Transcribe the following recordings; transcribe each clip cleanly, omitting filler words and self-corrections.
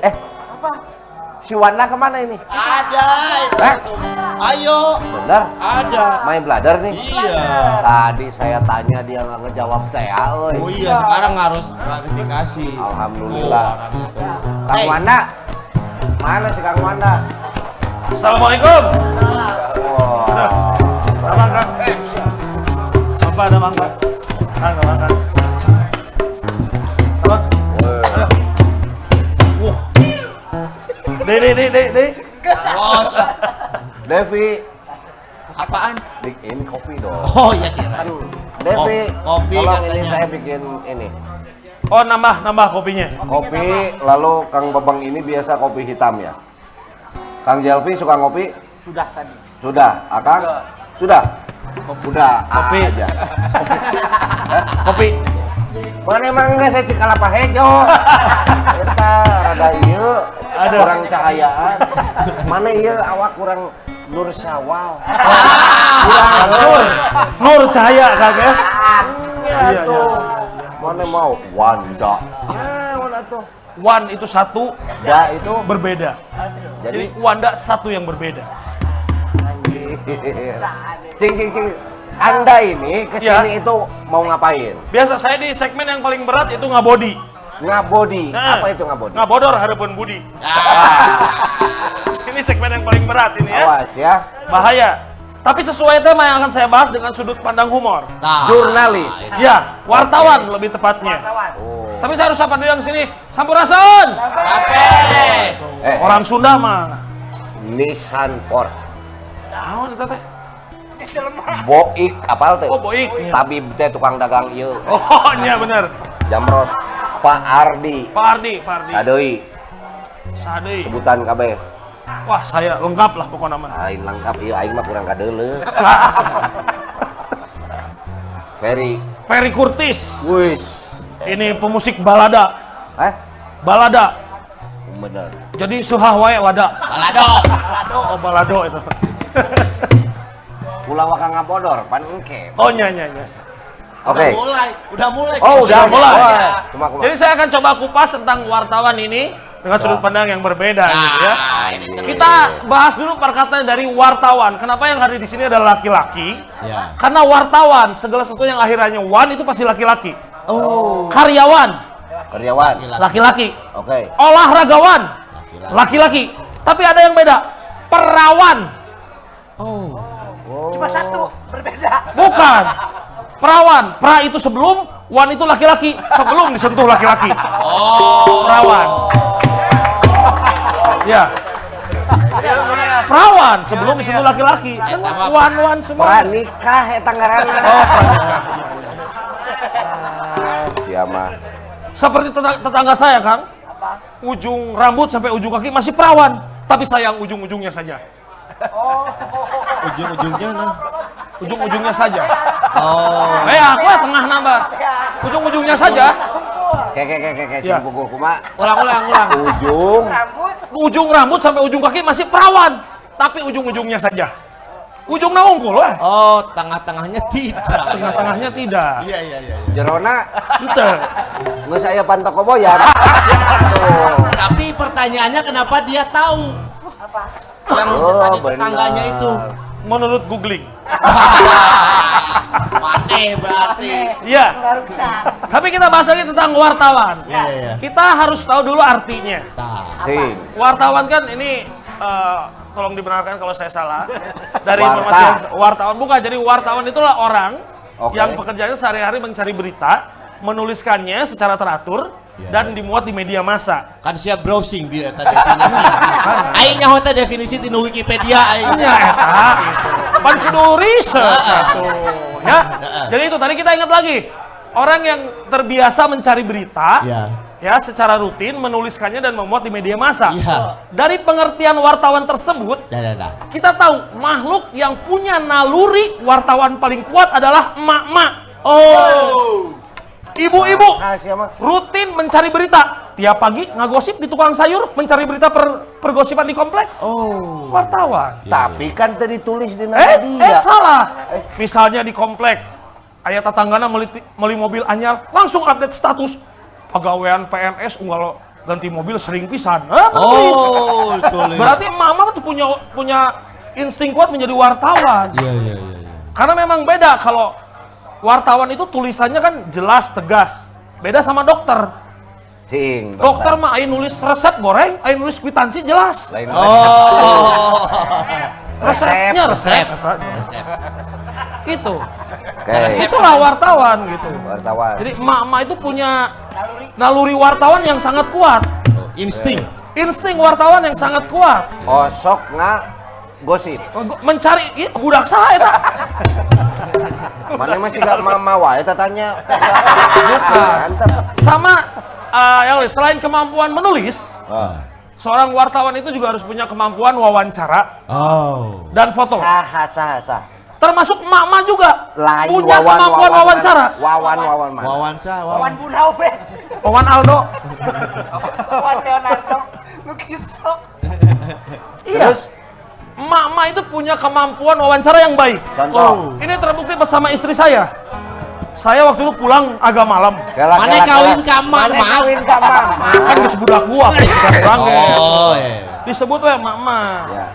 Eh, si Wanda kemana ini? Ada itu. Hah? Ayo. Bener? Ada. Main bladder nih? Iya. Tadi saya tanya dia nggak ngejawab saya, oi. Oh iya, sekarang harus klarifikasi. Alhamdulillah. Oh, orang itu. Kang Hey, Wanda, mana si Kang Wanda? Assalamualaikum. Wah, Abang, Kang. Bapak ada bang, Pak. Kang, ada Kang. Abang. Ayo. Wah. Dek, dek, dek, dek, dek. Bos, Devi, apaan? Bikin kopi dong. Oh iya kira. Kan, Devi, Kopi tolong ini katanya. saya bikin ini. Oh, nambah, nambah kopinya. Kopi, lalu Kang Babang ini biasa kopi hitam ya. Kang Jelvi suka ngopi? Sudah tadi. Sudah, Akang? Sudah. Udah, A Kopi. Aja. Kopi. Mana emang enggak saya cik kalapa hejo. Eta rada ieu Aduh. Kurang cahayaan. Mana ieu awak kurang nur syawal. Kurang Nur, nur cahaya, Kang, ya. Iya Iya, tuh. Mana mau Wanda. Ya, mana tuh. Wan itu satu, Da itu berbeda. Jadi Jadi Wanda satu yang berbeda. Anjir. Cing cing cing. Anda ini kesini Ya. itu mau ngapain? Biasa saya di segmen yang paling berat itu ngabodi. Ngabodi. Nah, Apa itu ngabodi? Ngabodor hareupeun budi. Ini segmen yang paling berat ini ya. Awas ya. Bahaya. Tapi sesuai tema yang akan saya bahas dengan sudut pandang humor. Nah, Jurnalis. Ya, wartawan lebih tepatnya. Wartawan. Oh. Tapi saya harus sapa dulu yang sini. Sampurasun. Rampes. Eh, Orang Sunda mah. Nissan Port. Naon eta teh? Boik apal teh? Oh, Boik. Tabib teh tukang dagang ieu. Oh, iya bener. Jamros. Pak Ardi. Pak Ardi, Pak Ardi. Sadeui Sadeui. Sebutan kabeh. Wah, saya lengkap lah pokoknya mah. Lain lengkap ieu aing mah kurang kadeuleu. Ferry. Ferry Curtis. Wis. Ini pemusik balada. Hah? Balada. Bener. Jadi suhah wae lada. Balado. Oh, balado itu. Ulah waka ngabodor pan engke. Oh, nya nya nya. Oke. Udah mulai, udah mulai. Oh, udah mulai. Oh, kumaha, kumaha. Jadi saya akan coba kupas tentang wartawan ini dengan sudut pandang yang berbeda gitu ya. Nah, ini seru. Kita bahas dulu perkataan dari wartawan. Kenapa yang hadir di sini adalah laki-laki? Ya. Karena wartawan segala sesuatu yang akhirannya wan itu pasti laki-laki. Oh. Karyawan, Karyawan. laki-laki. Oke. Olahragawan, laki-laki. Tapi ada yang beda. Perawan, Oh. Cuma satu, berbeda. Bukan. Perawan, pra itu sebelum, wan itu laki-laki, sebelum disentuh laki-laki. Oh. Perawan. Ya. Perawan sebelum disentuh laki-laki. Wan wan semua. Pranikah eta ngaranna. Oh, pranikah. Siapa? Seperti tetangga saya, Kang. Ujung rambut sampai ujung kaki masih perawan, tapi sayang ujung-ujungnya saja. Ujung-ujungnya nah. Ujung-ujungnya saja. Oh. Eh, aku ya tengah nambah. Ujung-ujungnya saja. Ke ke ke ke ke Ya. sing puguh kumaha? Ulang, ulang, ulang. Ujung Rambut. Ujung rambut sampai ujung kaki masih perawan, tapi ujung-ujungnya saja. Ujungnya unggul wah. Oh, tengah-tengahnya tidak. Tengah-tengahnya tidak. Iya. Jerona Ente. Geus aya panto koboyan. Tuh. Tapi pertanyaannya kenapa dia tahu? Apa? Yang Oh, tadi benar. tetangganya itu. Menurut googling. Maneh berarti. Iya. Nggak rusak. Tapi kita bahas lagi tentang wartawan. Iya. Kita harus tahu dulu artinya. Nah. Sing. Wartawan kan ini tolong dibenarkan kalau saya salah. Dari Warta. informasi wartawan bukan. Jadi wartawan itulah orang Oke. yang pekerjaannya sehari-hari mencari berita, menuliskannya secara teratur dan dimuat di media massa. Kan siap browsing biar eta definisi. Aing nyaho teh definisi di Wikipedia aing. Ya eta gitu. Pan kudu research atuh, ya. Jadi itu tadi kita ingat lagi. Orang yang terbiasa mencari berita ya secara rutin menuliskannya dan memuat di media massa. Dari pengertian wartawan tersebut, Dah, dah, dah. kita tahu makhluk yang punya naluri wartawan paling kuat adalah emak-emak. Oh. Ibu-ibu Ah, siapa? Rutin mencari berita. Tiap pagi ngagosip di tukang sayur, mencari berita pergosipan di komplek. Oh. Wartawan. Tapi kan tadi tulis di Eh, nama dia. eh salah. Misalnya di komplek Aya tatanggana meuli mobil anyar, langsung update status. Pagawean PNS unggal ganti mobil sering pisan. Ah, menulis. Oh, tulis. Berarti mama tuh punya punya insting kuat menjadi wartawan. Iya. Karena memang beda kalau wartawan itu tulisannya kan jelas tegas. Beda sama dokter. Cing. Dokter mah ayo nulis resep goreng, ayo nulis kwitansi jelas. Lain Oh. Resepnya resep. Resep. Resep. Itu. Oke. Itulah wartawan gitu. Wartawan. Jadi emak-emak itu punya naluri wartawan yang sangat kuat. Insting. Insting wartawan yang sangat kuat. Osok nggak gosip. Mencari ih, budak saha eta? Mana masih gak mama wae tanya. Bukan. Mantap. Sama yang lain, selain kemampuan menulis, seorang wartawan itu juga harus punya kemampuan wawancara Oh. dan foto. Saha saha saha. Termasuk emak-emak juga Lain punya wawan, kemampuan wawan, wawancara. Wawan wawan mana? Wawan sah, Wawan wawan. Bunau be. Wawan Aldo. Wawan Leonardo. Lu gitu. Iya. Emak-emak itu punya kemampuan wawancara yang baik. Contoh. Ini terbukti bersama istri saya. Saya waktu itu pulang agak malam. Kela, Mana kela, kawin kela. ka emak, Mana Mak? kawin ka emak? Kan geus budak gua, budak banget. Oh, iya. Disebut we emak-emak. Ya.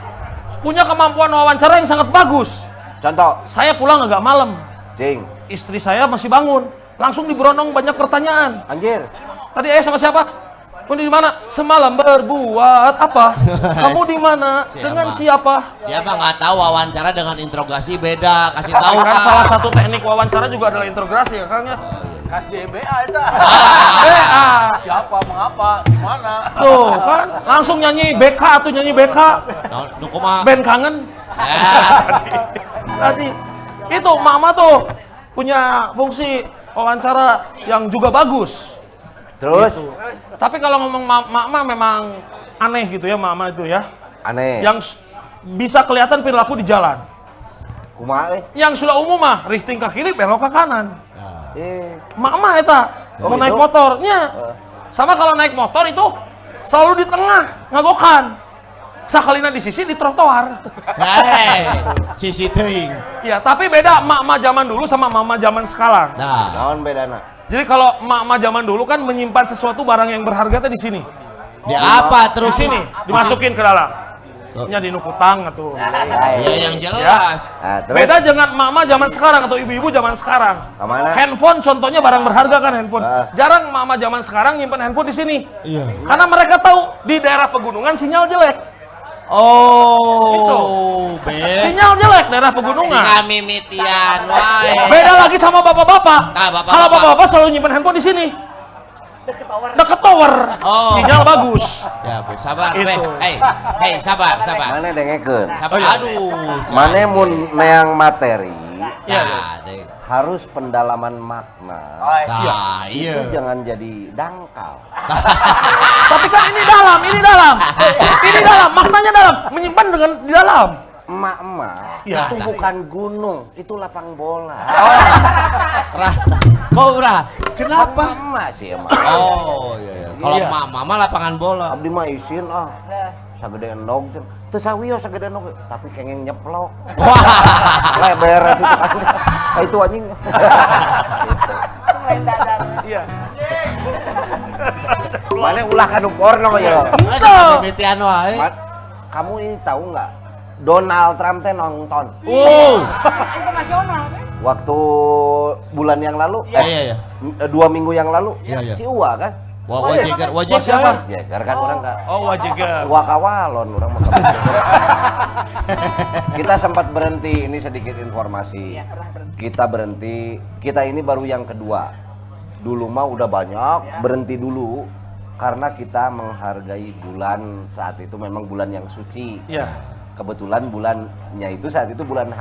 Punya kemampuan wawancara yang sangat bagus. Contoh, Saya pulang agak malam. cing. Istri saya masih bangun. Langsung diberondong banyak pertanyaan. Anjir. Tadi ayah sama siapa? Kamu di mana? Semalam berbuat apa? Kamu di mana? Siapa? Dengan siapa? Dia mah nggak tahu wawancara dengan interogasi beda. Kasih tahu Kan Kak. salah satu teknik wawancara juga adalah interogasi ya kan ya. Kas DBA itu. BA. Siapa, mengapa, di mana? Tuh kan langsung nyanyi BK atau nyanyi BK. Nah, nu kumaha? Band kangen. Ya. Tadi itu mama tuh punya fungsi wawancara yang juga bagus. Terus Tapi kalau ngomong mama memang aneh gitu ya mama itu ya. aneh. Yang bisa kelihatan perilaku di jalan. Kumaha euy? Yang sudah umum mah richting ke kiri belok ke kanan. Eh, Mama eta Oh, mau gitu? naik motornya. Sama kalau naik motor itu selalu di tengah ngagokan. Sakalina di sisi di trotoar. Hei, sisi teuing. Ya, tapi beda emak-emak zaman dulu sama mama zaman sekarang. Nah, naon bedana? Jadi kalau emak-emak zaman dulu kan menyimpan sesuatu barang yang berharga tuh di sini. di apa terus Di sini, dimasukin ke dalam. Nya di nukutang atau. Ya yang jelas. Nah, terus Beda dengan emak-emak zaman sekarang atau ibu-ibu zaman sekarang. Kemana? Handphone contohnya barang berharga kan handphone. Ah. Jarang emak-emak zaman sekarang nyimpan handphone di sini. Iya. Karena mereka tahu di daerah pegunungan sinyal jelek. Oh, Itu. be. Sinyal jelek daerah pegunungan. Kami mitian wae. Beda lagi sama bapak-bapak. Nah, bapak-bapak. Kalau bapak-bapak selalu nyimpan handphone di sini. Deket tower. Deket tower. Oh. Sinyal bagus. Ya, be, sabar, be. Itu. Hei, hei, sabar, sabar. Mana dengekeun? Sabar. Oh, iya. Aduh. Mana mun neang materi Iya. Nah, deh. harus pendalaman makna. Nah, iya. Itu jangan jadi dangkal. Tapi kan ini dalam, ini dalam. Ini dalam, maknanya dalam. Menyimpan dengan di dalam. Emak-emak Iya. itu bukan gunung, itu lapang bola. Rata. Kobra. Kenapa? Emak sih emak. Oh, iya, iya. Kalau Iya. mama mah lapangan bola. Abdi mah isin ah. Sagede endog teh. Teu sawios sagede endog, tapi kengeng nyeplok. Wah. Leber itu kan. Ka itu anjing. Langsung lain dadar. Iya. Mana ulah kanu porno ya. Masa mimitian wae. Kamu ini tahu nggak? Donald Trump teh nonton Oh. Internasional kan? waktu bulan yang lalu, Iya, iya, iya. 2 minggu yang lalu, Iya, iya. si Uwa kan? Wah, wajeger, wajeger. siapa? Jeger kan orang nggak Oh, wajiger. Uwa kawalon orang mah. Kita sempat berhenti, ini sedikit informasi. Iya, pernah berhenti. Kita berhenti, kita ini baru yang kedua. Dulu mah udah banyak, berhenti dulu karena kita menghargai bulan saat itu memang bulan yang suci. Iya. Kebetulan bulannya itu saat itu bulan H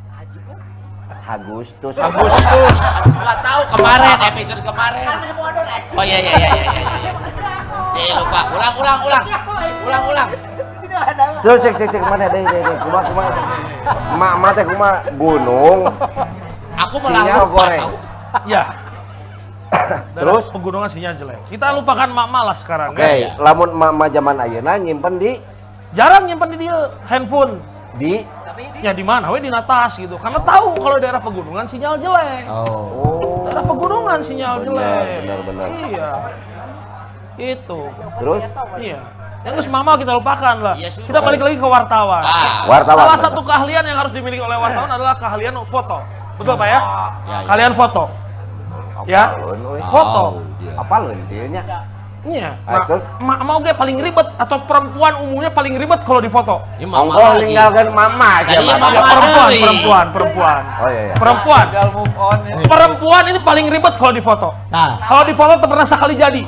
Haji kan? Agustus. Agustus. Nggak tahu kemarin episode kemarin. Kan mau adon eh. Oh iya iya iya iya iya. Iya lupa. Ulang ulang ulang. Ulang ulang. Di sini ada. Terus cek cek cek mana deh deh deh kuma kuma. Mak mak teh kuma gunung. Aku malah Sinyal lupa goreng. tahu. Ya. Terus? Pegunungan sinyal jelek. Kita lupakan mak-mak lah sekarang. Oke, ya. lamun mak mak zaman ayeuna nyimpen di Jarang nyimpen di dia handphone. di Ya di mana we di tas gitu. Karena tahu kalau daerah pegunungan sinyal jelek. Oh. Daerah pegunungan sinyal jelek. Benar, benar. Iya. Itu. Terus? Iya. Yang geus mama kita lupakan lah. Iya, sudah. Kita balik lagi ke wartawan. Ah. Wartawan. Salah satu keahlian yang harus dimiliki oleh wartawan adalah keahlian foto. Betul Pak ya? Ya, ya. Kalian foto. Ya. Apalun, euy. Foto. Oh, dia. Apalun sih nya? Iya. Ah, Nah, terus? emak mau ge paling ribet atau perempuan umumnya paling ribet kalau difoto. Ini mama Ongkoh lagi. ninggalkan mama aja Tadi mama. mama. Ya, perempuan, deui. perempuan, perempuan. Oh iya iya. Perempuan. Tinggal move on ya. Perempuan ini paling ribet kalau difoto. Nah. Kalau difoto tak pernah sekali jadi.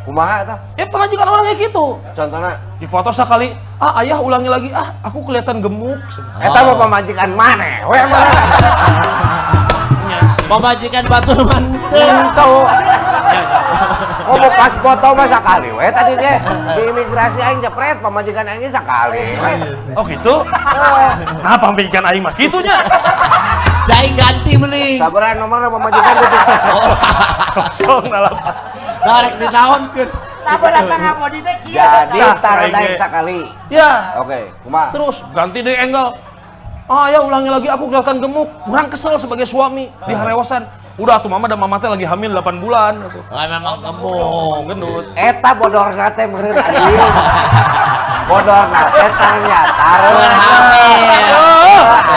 Kumaha tah? Ya pemajikan orang kayak gitu. Contohnya Difoto sekali, ah ayah ulangi lagi, ah aku kelihatan gemuk. eta mah pamajikan maneh we mah. Iya sih. Pemajikan batur mantep. Tentu. Ya, ya. Oh, mau pas foto mah sakali we tadi ge. Di imigrasi aing jepret pamajikan aing ge sakali we. Oh gitu? Nah, pamajikan aing mah gitunya. Jai ganti mending. Sabaran nomorna pamajikan gitu. 08. Darek dinaonkeun. Nah, berat tengah body teh kieu. Jadi Nah, tara aing aing ge. sakali. Ya. Oke, kumaha? Terus ganti deh angle. Ah ya ulangi lagi aku kelihatan gemuk. Kurang kesel sebagai suami di harewasan. Udah tuh mama dan mama teh lagi hamil 8 bulan gitu. Oh, memang gemuk. Gendut. Eta bodorna teh meureun anjing. Bodorna teh ternyata Hamil.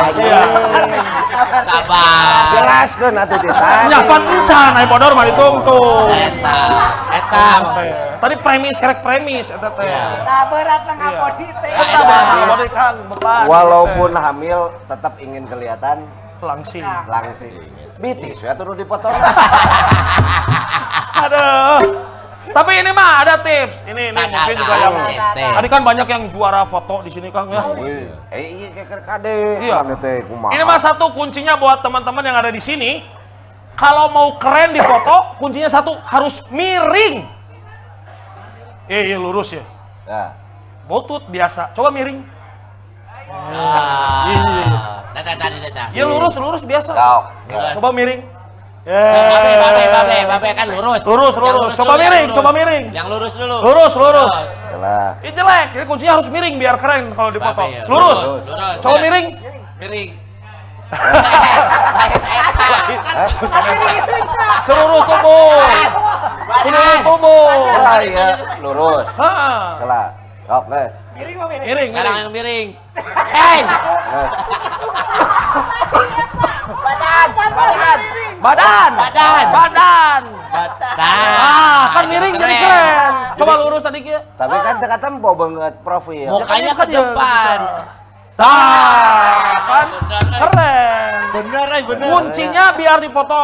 Anjing. Sabar. Jelaskeun atuh ti tadi. Nyapan encan aya bodor mah ditungtung. Eta, eta. Tadi premis kerek premis eta teh. Nah, berat tengah body teh. Eta berat body Kang, beban. Walaupun hamil tetap ingin kelihatan langsing. langsing. Bitis ya tuh dipotong. Aduh. Tapi ini mah ada tips. Ini mungkin juga yang tadi kan banyak yang juara foto di sini Kang ya. Eh iya kayak kade. Iya. Teh kumaha. Ini mah satu kuncinya buat teman-teman yang ada di sini. Kalau mau keren di foto, kuncinya satu, harus miring. Iya lurus ya. Ya. Botut biasa. Coba miring. Ah. Tata tadi tata. Iya lurus, lurus biasa. Kau. Coba miring. Babe, babe, babe, babe kan lurus. Lurus, Yang lurus. Coba dulu, yang miring, lurus. coba miring. Yang lurus dulu. Lurus, lurus. Lah. Ini jelek. Jadi kuncinya harus miring biar keren kalau dipoto. Babe, ya. Lurus. Lurus. Coba miring. Miring. Seluruh tubuh. Seluruh tubuh. Oh iya, lurus. Ha. Kelah. Sok geus. Miring mah miring. Miring, Sekarang miring. yang miring. Hey, Badan, badan. Badan. Badan. Badan. Nah, Ah, kan miring jadi keren. Coba lurus tadi kia. Tapi kan teu katempo banget profil. Mukanya Kan ke dia depan. Tah, kan Bener, eh. keren. Bener, eh, bener. Kuncinya biar dipoto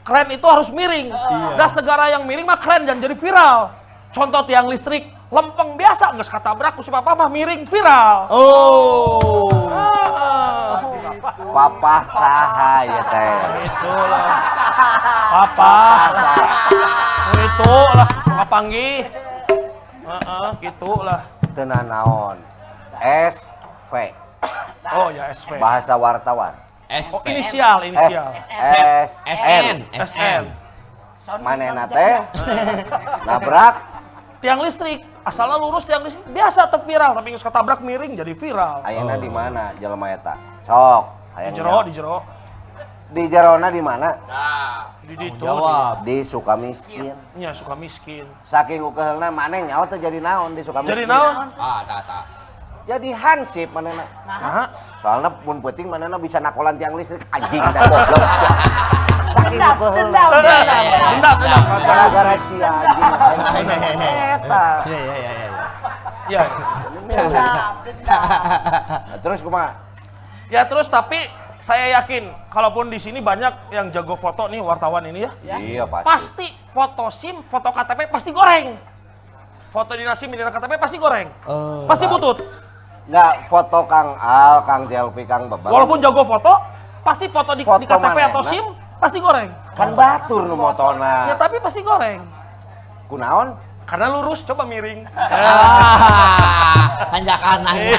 keren itu harus miring. Dah segara yang miring mah keren dan jadi viral. Contoh tiang listrik lempeng biasa geus katabrak ku si papa mah miring viral. Oh. Ah, Papa saha ya teh. itulah. Papa. Itulah kapanggih. Heeh, gitulah. Teu nanaon. S V. Oh ya SV. Bahasa wartawan. S Oh inisial, inisial. S S N. N S N. Manehna teh nabrak Tiang listrik, asalnya lurus tiang listrik biasa tetap viral, tapi geus ketabrak miring jadi viral. ayeuna di mana jelema eta? Sok, Di hayang jero, nyaho. di jero. Di jerona di mana? Di ditu. Jawab. Di Sukamiskin. Nya suka miskin. Saking ukeheulna maneh nyaho teh jadi naon di Sukamiskin. Jadi naon? Ah, tak, tak. Jadi hansip manehna. Nah, Soalnya mun peuting manehna bisa nakolan tiang listrik anjing da goblok. Saking Dendam, ukeheulna. dendam, dendam. dendam, dendam. Gara-gara sia anjing. Eta. Iya, iya, iya, iya. Ya. Dendam, dendam. Nah, terus kumaha? Ya terus tapi saya yakin kalaupun di sini banyak yang jago foto nih wartawan ini ya. Iya pasti. Pasti foto SIM, foto KTP pasti goreng. Foto dinas SIM, dinas KTP pasti goreng. Pasti butut. Nggak foto Kang Al, Kang Jelpi, Kang Bebang. Walaupun jago foto, pasti foto Foto di KTP atau manehna. SIM pasti goreng. kan batur nu motona. Ya tapi pasti goreng. Kunaon? Karena lurus coba miring. Ah, tanjakan nanya.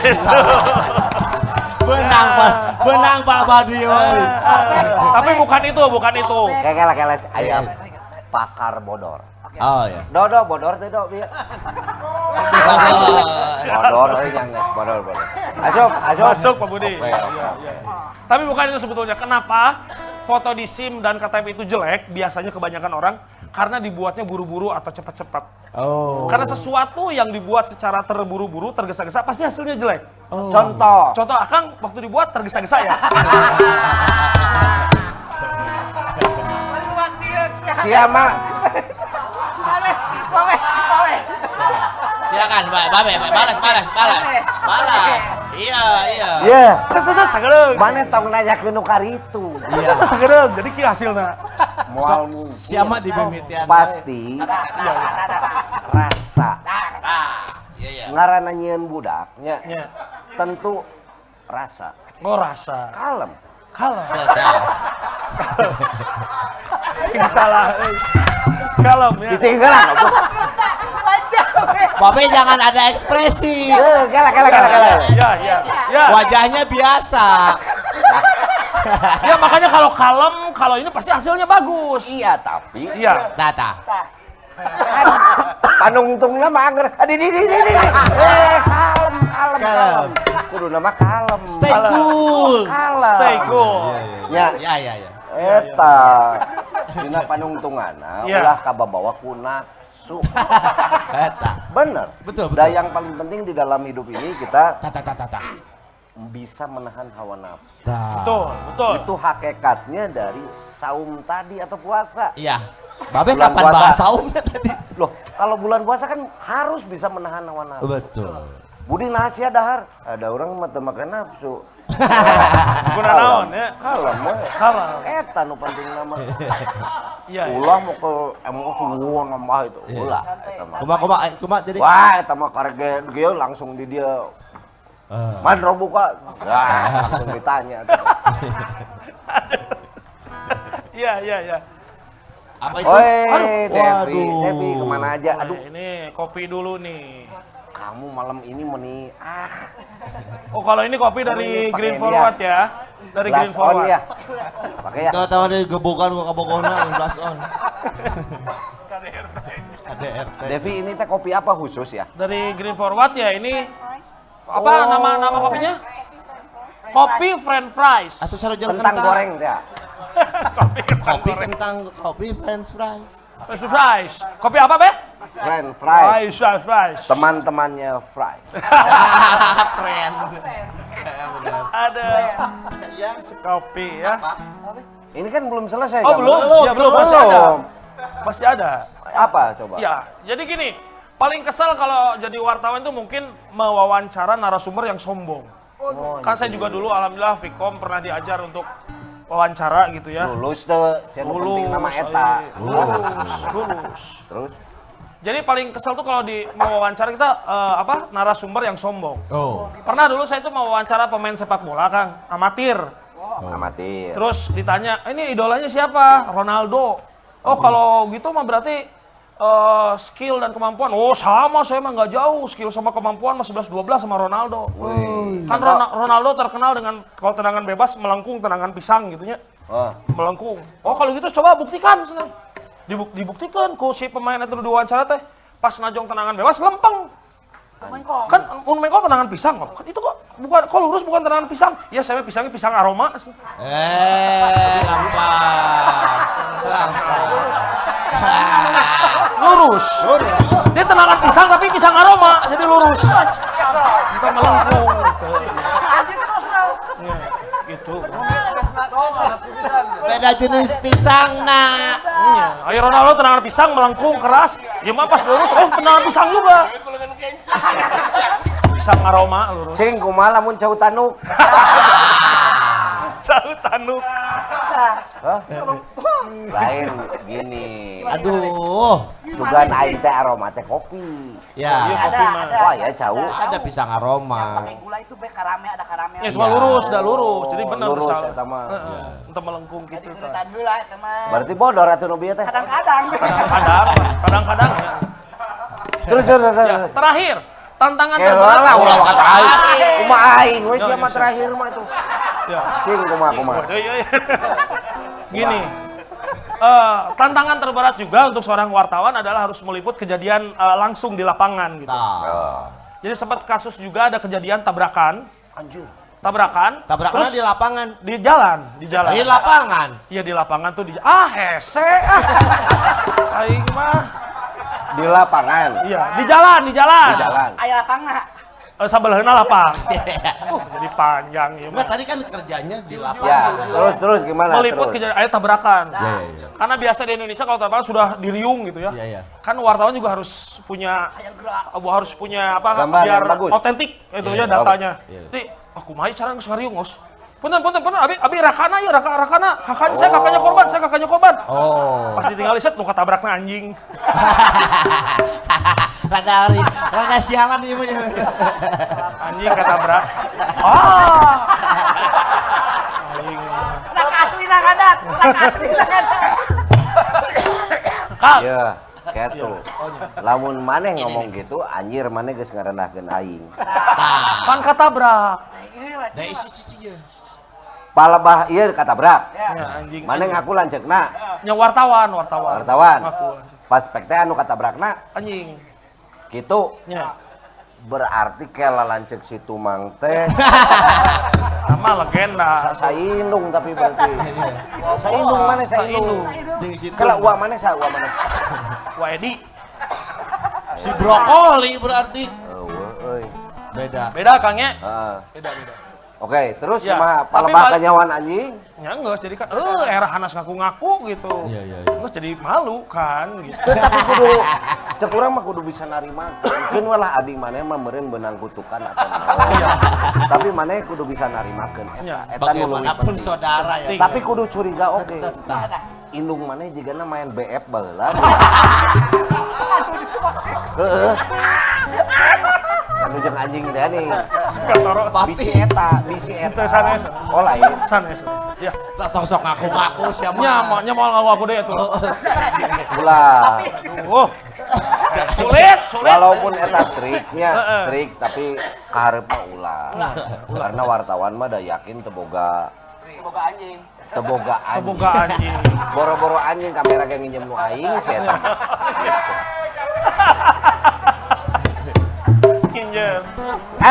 Benang, Pak. Benang Pak Badi, woi. Tapi bukan itu, bukan itu. Kayak keles ayam. Pakar bodor. Oh ya. Dodo bodor teh do bieu. Bodor euy jangan bodor bodor. Asup, asup. Masuk Pak Budi. Oke, oke, oke. Tapi bukan itu sebetulnya. Kenapa foto di SIM dan KTP itu jelek? Biasanya kebanyakan orang karena dibuatnya buru-buru atau cepat-cepat. Oh. Karena sesuatu yang dibuat secara terburu-buru, tergesa-gesa, pasti hasilnya jelek. Oh. Contoh. Contoh, Akang waktu dibuat tergesa-gesa ya? Siapa? Silakan, Pak. Babe, balas, balas, balas. Balas. Iya, iya. Iya. Ses, sagedeung. Mana tong nanya ke nu karitu. Ses, sagedeung. Jadi kieu hasilna. Moal mungkin. Siapa di mimitian? Pasti rasa. Iya, iya. Ngaranna nyieun budak nya. Nya. Tentu rasa. Oh, rasa. Kalem. Kalem. Salah. Kalem ya. Ditinggalan goblok. Babe jangan ada ekspresi. Kalah, kalah, kalah, kalah. Ya, ya. Ya. Wajahnya biasa. Ya makanya kalau kalem, kalau ini pasti hasilnya bagus. Iya, tapi Iya. Tata. panungtungna mah angger. Di di di di. Kalem, kalem, kalem. Kuduna mah kalem. Stay cool. Kalem. Stay cool. Ya, Ya, ya, ya. eta. Dina panungtungana ulah kababawa ku nafsu. Eta. Bener. Betul, betul. Dan yang paling penting di dalam hidup ini kita Tata, tata, tata. bisa menahan hawa nafsu. Betul, betul. Itu hakikatnya dari saum tadi atau puasa. Iya. Babe Bulan kapan puasa. bahas saumnya tadi? Loh, kalau bulan puasa kan harus bisa menahan hawa nafsu. Betul. Budi nasi dahar. Ada orang mah teu make nafsu. Guna naon ya. Kalem we. Kalem. Eta nu penting nama. Iya. Ulah mau ke emosi gua nambah itu. Ulah eta mah. Kuma, kuma, kuma jadi. Wah, eta mah karek ge langsung di dia. Man buka. Wah, langsung ditanya. Iya, iya, iya. Apa itu? Oi, Aduh. Devi, Waduh. Devi kemana aja? Aduh, Ini kopi dulu nih. kamu malam ini meni Oh, kalau ini kopi dari Ini pakai Green ini Forward ya. Dari Green blast on Forward. ya. Pakai ya. Tuh tahu deh gebokan gua kabogona blast on. KDRT. KDRT. Devi ini teh kopi apa khusus ya? Dari Green Forward ya ini apa nama nama kopinya? Kopi French fries. Atau sarojol Kentang goreng teh. ya? Kopi kentang Kopi goreng. kentang, kopi french fries. French fries. Kopi apa, Be? French fries. Fries, fries, fries. Teman-temannya fries. Friend. Ada Ya. kopi ya. Ini kan belum selesai. Oh, kamu. belum? Ya, belum. Masih ada. Masih ada. Apa coba? Ya, jadi gini, paling kesal kalau jadi wartawan itu mungkin mewawancara narasumber yang sombong. Kan saya juga dulu alhamdulillah Vkom pernah diajar untuk wawancara gitu ya. Lulus tuh, cenah penting nama eta. Lulus, lulus. Terus Jadi paling kesel tuh kalau di mau wawancara kita narasumber yang sombong. Oh. Pernah dulu saya itu mau wawancara pemain sepak bola, Kang, amatir. amatir. Terus ditanya, ini idolanya siapa? Ronaldo. Oh, kalau gitu mah berarti skill dan kemampuan. Oh, sama saya mah nggak jauh. Skill sama kemampuan mah 11-12 sama Ronaldo. Kan Ronaldo terkenal dengan kalau tendangan bebas melengkung tendangan pisang gitu nya. Oh. Melengkung. Oh, kalau gitu coba buktikan. Senang. Dibuktikan ku si pemain itu diwawancara teh pas najong tendangan bebas lempeng. Kan mun mengkol tendangan pisang kok. Kan itu kok bukan kok lurus bukan tendangan pisang. Ya saya pisangnya pisang aroma. Lempar. Lempar. Lurus. Dia tendangan pisang tapi pisang aroma, jadi lurus. Bukan melengkung. Ya, gitu. Beda jenis pisang nak. Iya. Ayo Ronaldo tendangan pisang melengkung keras. Ya mah pas lurus, oh tendangan pisang juga. Pisang aroma lurus. Cing kumaha lamun cau tanuk? Jauh tanuk. Hah? Lain gini. Aduh. Sugan aing teh aroma teh kopi. Ya. Kopi mah. Wah ya cau. Ada pisang aroma. Pakai gula itu be karamel, ada karamel. Ya, cuma lurus, dah lurus. Jadi benar Lurus salah. eta mah. Heeh. Entah melengkung Jadi gitu. urutan heula eta mah. Berarti bodor atuh nu bieu teh. Kadang-kadang. Kadang-kadang ya. Terus terus terus. Ya, terakhir, tantangan Kelah terberat. lah ulah kata aing. Kumaha aing we Ya, sia ya, mah siap. terakhir mah tuh. Ya. Cing kumaha kumaha. Waduh, iya, iya. Gini, Tantangan terberat juga untuk seorang wartawan adalah harus meliput kejadian langsung di lapangan gitu. Tah. Jadi sempat kasus juga ada kejadian tabrakan. Anjir. Tabrakan. Tabrakan terus di lapangan. Di jalan, di jalan. Di lapangan. Iya di lapangan tuh di hese ah. Aing mah. Di lapangan. Iya, di jalan, di jalan. Di jalan. Aya lapangna. Sabelahna lapang. Jadi panjang ya. Enggak, tadi kan kerjanya di lapangan. Ya, terus gimana? Meliput kejadian aya tabrakan. Iya. Karena biasa di Indonesia kalau tabrakan sudah diriung gitu ya. Iya. Kan wartawan juga harus punya harus punya apa gambar biar otentik itu ya datanya. Iya. Jadi, kumaha cara geus ngariung, Os? Punten, abi rakana ya, rakana. Kakaknya saya kakaknya korban, saya kakaknya korban. Oh. Pas ditinggal set nu katabrakna anjing. Rada sialan ieu mah. Anjing katabrak. Ah. Anjing. Raka aslina kadat, raka aslina kadat. Kak. Iya, ketu. Lamun maneh ngomong gitu, anjir maneh geus ngarendahkeun aing. Pan katabrak. Da isi cici ye. Palebah ieu katabrak. Ya, anjing. Maneh ngaku lanceukna. Nya wartawan. Wartawan. Ngaku. Pas pek teh anu katabrakna anjing. Gitu. Nya. Berarti kela lanceuk si Tumang teh. Nama legenda. Saindung tapi berarti. Saindung maneh saindung. Kela uang maneh sa uang maneh. Wa Edi. Si brokoli berarti. Eueuh euy. Beda. Beda Kang nya. Heeh. Beda. Oke, terus ya, kumaha palebah kanyawan anjing? Ya enggak, jadi kan era Hanas ngaku-ngaku gitu. Iya. Enggak jadi malu kan gitu. Tapi kudu cek urang mah kudu bisa narima. Mungkin walah abi maneh mah meureun beunang kutukan atau naon. Iya. Tapi maneh kudu bisa narimakeun eta. Eta nu leuwih bagaimanapun penting. saudara ya. Tapi kudu curiga oge. Indung maneh jigana main BF baheula. Heeh. Anu jeung anjing teh nih. Bisi eta, bisi eta. Sanes. Oh lain. Sanes. Ya. Tong sok ngaku-ngaku sia mah. Nya moal ngaku-ngaku deui atuh. Ulah. Oh. Sulit, sulit. Walaupun eta triknya, trik tapi kaharep mah ulah. Karena wartawan mah da yakin teu boga anjing. Teboga anjing. Teboga anjing. Boro-boro anjing kamera ge nginjem nu aing si eta.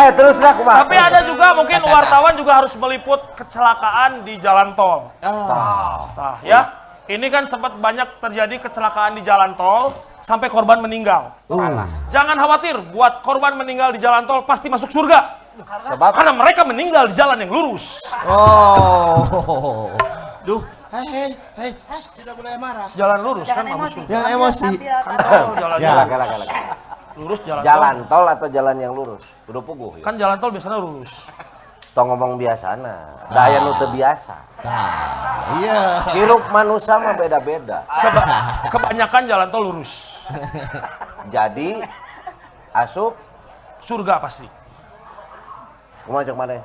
Terus lah kumaha. Tapi ada juga mungkin wartawan juga harus meliput kecelakaan di jalan tol. Ya. Ini kan sempat banyak terjadi kecelakaan di jalan tol sampai korban meninggal. Jangan khawatir, buat korban meninggal di jalan tol pasti masuk surga. Sebab? Karena mereka meninggal di jalan yang lurus. Oh. Duh, hei, tidak boleh marah. Jalan lurus kan emosi. Jangan emosi. Kan tol jalan. Ya. Lurus jalan. Jalan tol atau jalan yang lurus? Udah puguh ya? Kan jalan tol biasanya lurus. Tong ngomong biasana, daya nu teu biasa. Nah, iya. Hirup manusia mah beda-beda. Kebanyakan jalan tol lurus. Jadi asup surga pasti. Kumaha cek maneh?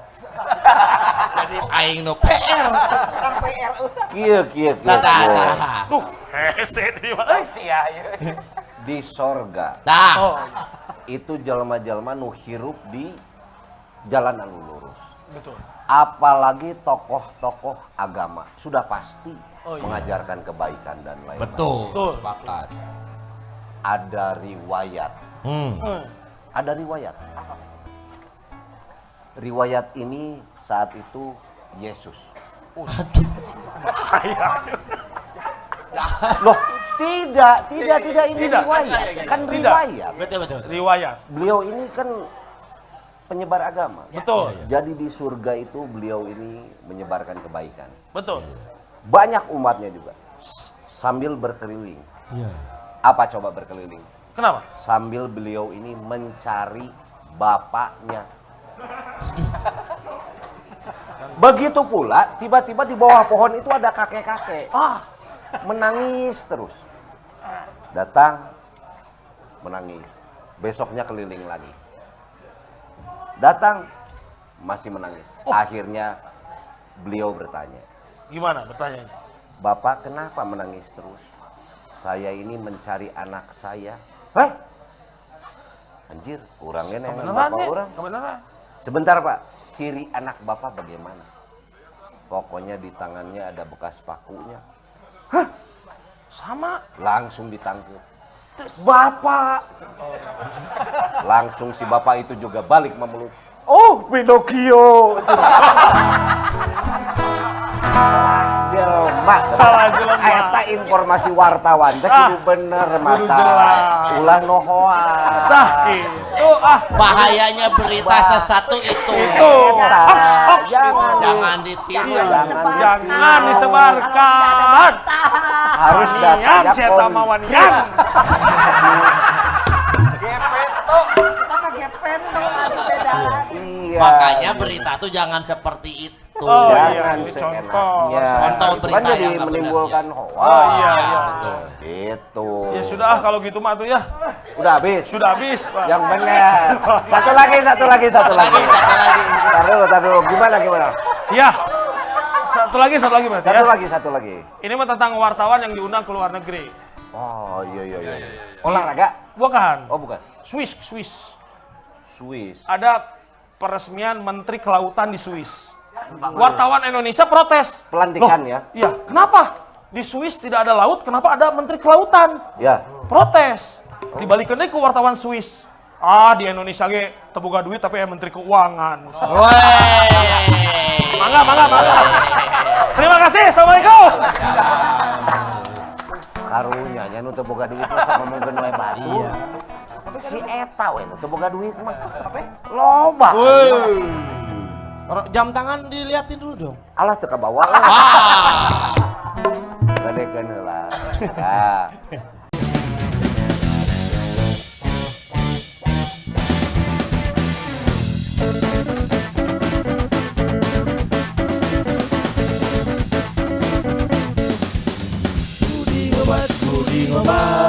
Jadi aing nu PR. Kieu kieu kieu. Duh, hese di mana? Sia ieu. Di sorga. Nah. Oh. Itu jelma-jelma nu hirup di jalan anu lurus. Betul. Apalagi tokoh-tokoh agama sudah pasti oh, iya, mengajarkan kebaikan dan lain-lain. Betul. Betul. Sepakat. Ada riwayat. Ada riwayat. Riwayat ini saat itu Yesus. Aduh. Loh, tidak ini tidak. Riwayat. Kan riwayat. Betul, betul. Riwayat. Beliau ini kan penyebar agama. Betul. Jadi di surga itu beliau ini menyebarkan kebaikan. Betul. Banyak umatnya juga. Sambil berkeliling. Iya. Apa coba berkeliling? Kenapa? Sambil beliau ini mencari bapaknya. Begitu pula tiba-tiba di bawah pohon itu ada kakek-kakek. Ah, menangis terus. Datang menangis. Besoknya keliling lagi. Datang masih menangis. Oh. Akhirnya beliau bertanya. Gimana bertanyanya? Bapak kenapa menangis terus? Saya ini mencari anak saya. Hah? Anjir, kurangnya nih bapak orang. Kebenaran. Sebentar Pak, ciri anak bapak bagaimana? Pokoknya di tangannya ada bekas pakunya. Hah? Sama. Langsung ditangkap. Bapak. Langsung si bapak itu juga balik memeluk. Oh, Pinocchio. Jelma. Salah jelema. Eta informasi wartawan teh kudu bener kudu mata. jelas. Ulah nu hoax. Tah gitu ah. Bahayanya berita sesatu itu. Itu. Eta. Hoax, hoax. Jangan. Jangan ditiru. Iya. Jangan. Jangan disebarkan. Harus Wanian datanya si eta mah wanian. Gepeto. Kita mah gepeto ada beda lagi. Iya. Makanya berita tuh jangan seperti itu. Oh, iya, Jangan ini seenaknya. contoh. Contoh Itu berita kan jadi yang nggak benar, menimbulkan hoax. Oh iya, Iya, iya. betul. Gitu. Ya sudah ah, kalau gitu mah tuh ya. Udah habis. Sudah habis, Pak. Yang benar. Satu lagi, satu lagi, satu lagi. Satu lagi. Tar dulu, tar dulu. Gimana, gimana? Ya. Satu lagi berarti Satu ya. lagi, satu lagi. Ini mah tentang wartawan yang diundang ke luar negeri. Oh, iya, iya, iya. Olahraga? Bukan. Oh, bukan. Swiss, Swiss. Swiss. Ada peresmian Menteri Kelautan di Swiss. Wartawan Indonesia protes. Pelantikan Loh, ya? Iya, kenapa? Di Swiss tidak ada laut, kenapa ada Menteri Kelautan? Ya. Protes. Dibalikin deui ke wartawan Swiss. Ah, di Indonesia ge teu boga duit tapi aya Menteri Keuangan. Woi. Mangga, mangga, mangga. Terima kasih. Assalamualaikum. Karunya nya nu teu boga duit mah sama mungkin we batu. Iya. Si eta we nu teu boga duit mah. Loba. Woi. Jam tangan diliatin dulu dong. Alah teu kabawa lah. Ah. Gadekeun heula. Nah. Budi ngobat, budi ngobat.